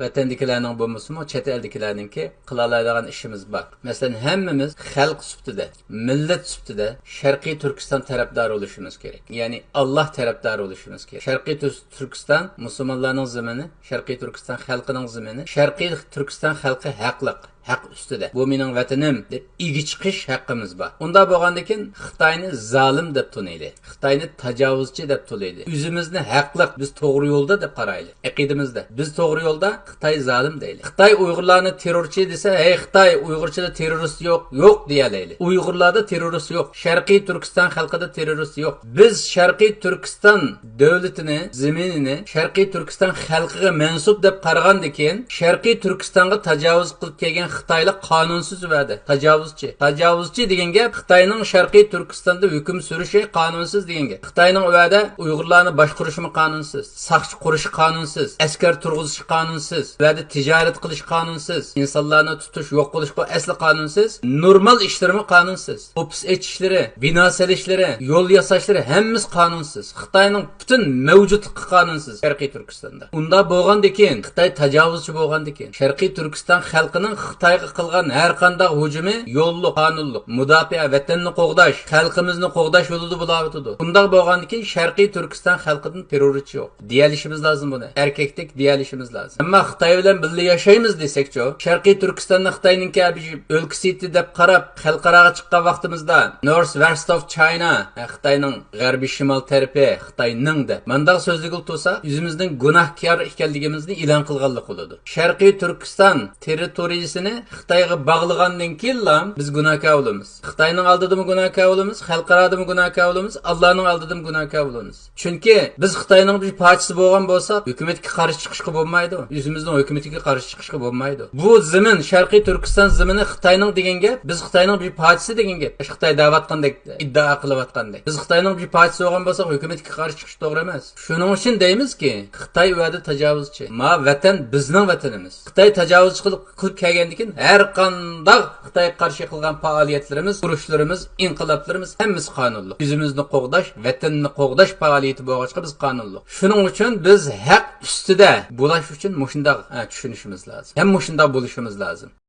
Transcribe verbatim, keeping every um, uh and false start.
ۋەتەندىكىلەرنىڭ بولمىسىمۇ، چەت ئەلدىكىلەرنىڭكى قىلالايدىغان ئىشىمىز بار. مەسىلەن، ھەممىمىز خەلق سۈپىتىدە، مىللەت سۈپىتىدە شەرقىي تۈركىستان تەرەپدارى بولۇشىمىز كېرەك. يەنى ئاللاھ تەرەپدارى بولۇشىمىز كېرەك. شەرقىي تۈر-، تۈركىستان مۇسۇلمانلارنىڭ زېمىنى، شەرقىي تۈركىستان خەلقىنىڭ زېمىنى، شەرقىي تۈركىستان خەلقى ھەقلىق، ھەق ئۈستىدە. بۇ مېنىڭ ۋەتىنىم دەپ ئىگە چىقىش ھەققىمىز بار. ئۇنداق بولغاندىكىن خىتاينى زالىم دەپ تونۇيلى. خىتاينى تاجاۋۇزچى دەپ تونۇيلى. ئۆزىمىزنى ھەقلىق، بىز توغرا يولدا دەپ قارايلى. ئەقىدىمىزدە بىز توغرا يولدا، خىتاي زالىم دەيلى. خىتاي ئۇيغۇرلارنى تېررورچى دېسە، ھەي خىتاي، ئۇيغۇرچىدا تېررورىست يوق، يوق دېيەلەيلى. ئۇيغۇرلاردا تېررورىست يوق. شەرقىي تۈركىستان خەلقىدە تېررورىست يوق. بىز شەرقىي تۈركىستان دۆلىتىنى، زېمىنىنى شەرقىي تۈركىستان خەلقىگە مەنسۇپ دەپ قارىغاندىكىن، شەرقىي تۈركىستانغا تاجاۋۇز قىلىپ كەلگەن خىتايلار قانۇنسىز ئۇ يەردە. تاجاۋۇزچى. تاجاۋۇزچى دېگەن گەپ خىتاينىڭ شەرقىي تۈركىستاندا ھۆكۈم سۈرۈشى قانۇنسىز دېگەن گەپ. خىتاينىڭ ئۇ يەردە ئۇيغۇرلارنى باشقۇرۇشىمۇ قانۇنسىز، ساقچى قۇرۇشى قانۇنسىز، ئەسكەر تۇرغۇزۇشى قانۇنسىز، ئۇ يەردە تىجارەت قىلىشى قانۇنسىز، ئىنسانلارنى تۇتۇش، يوق قىلىش، بۇ ئەسلى قانۇنسىز. نورمال ئىشلىرىمۇ قانۇنسىز. ئوفىس ئېچىشلىرى، بىنا سېلىشلىرى، يول ياساشلىرى ھەممىسى قانۇنسىز. خىتاينىڭ پۈتۈن مەۋجۇتلۇقى قانۇنسىز شەرقىي تۈركىستاندا. ئۇنداق بولغاندىكىن، خىتاي تاجاۋۇزچى بولغاندىكىن، شەرقىي تۈركىستان خەلقىنىڭ خىتايغا قىلغان ھەر قانداق ھۇجۇمى يوللۇق، قانۇنلۇق. مۇداپىئە، ۋەتەننى قوغداش، خەلقىمىزنى قوغداش يولىدا بولاۋاتىدۇ. ئۇنداق بولغاندىكىن، شەرقىي تۈركىستان خەلقىدىن تېررورچى يوق. دېيەلىشىمىز لازىم بۇنى. ئەركەكتەك دېيەلىشىمىز لازىم. ئەمما خىتاي بىلەن بىللە ياشايمىز دېسەكچۇ؟ شەرقىي تۈركىستاننى خىتاينىڭكى بىر ئۆلكىسى دەپ قاراپ، خەلقئاراغا چىققان ۋاقتىمىزدا، North West of China، خىتاينىڭ غەربىي شىمال تەرىپى، خىتاينىڭ دەپ مانداق سۆزلىگىلى تۇرسا، ئۆزىمىزنىڭ گۇناھكار ئىكەنلىكىمىزنى ئېلان قىلغانلىق بولىدۇ. شەرقىي تۈركىستان تېررىتورىيىسىنى خىتايغا باغلىغاندىن كېيىنلا بىز گۇناھكار بولىمىز. خىتاينىڭ ئالدىدىمۇ گۇناھكار بولىمىز، خەلقئارادىمۇ گۇناھكار بولىمىز، ئاللانىڭ ئالدىدىمۇ گۇناھكار بولىمىز. چۈنكى بىز خىتاينىڭ بىر پارچىسى بولغان بولساق، ھۆكۈمەتكە قارشى چىقىشقا بولمايدۇ. ئۆزىمىزنىڭ ھۆكۈمىتىگە قارشى چىقىشقا بولمايدۇ. بۇ زېمىن، شەرقىي تۈركىستان زېمىنى خىتاينىڭ دېگەن گەپ، بىز خىتاينىڭ بىر پارچىسى دېگەن گەپ. خىتاي دەۋاتقاندەك، ئىددىئا قىلىۋاتقاندەك. بىز خىتاينىڭ بىر پارچىسى بولغان بولساق، ھۆكۈمەتكە قارشى چىقىش توغرا ئەمەس. شۇنىڭ ئۈچۈن دەيمىزكى، خىتاي ئۇ يەردە تاجاۋۇزچى. ما ۋەتەن بىزنىڭ ۋەتىنىمىز. خىتاي تاجاۋۇزچى قىلىپ، قىلىپ كەلگەندىكىن، ھەر قانداق خىتايغا قارشى قىلغان پائالىيەتلىرىمىز، ئۇرۇشلىرىمىز، ئىنقىلابلىرىمىز ھەممىسى قانۇنلۇق. ئۆزىمىزنى قوغداش، ۋەتەننى قوغداش پائالىيىتى بولغاچقا بىز قانۇنلۇق. شۇنىڭ ئۈچۈن بىز ھەق ئۈستىدە بولاش ئۈچۈن مۇشۇنداق، ھە، چۈشىنىشىمىز لازىم. ھەم مۇشۇنداق بولۇشىمىز لازىم.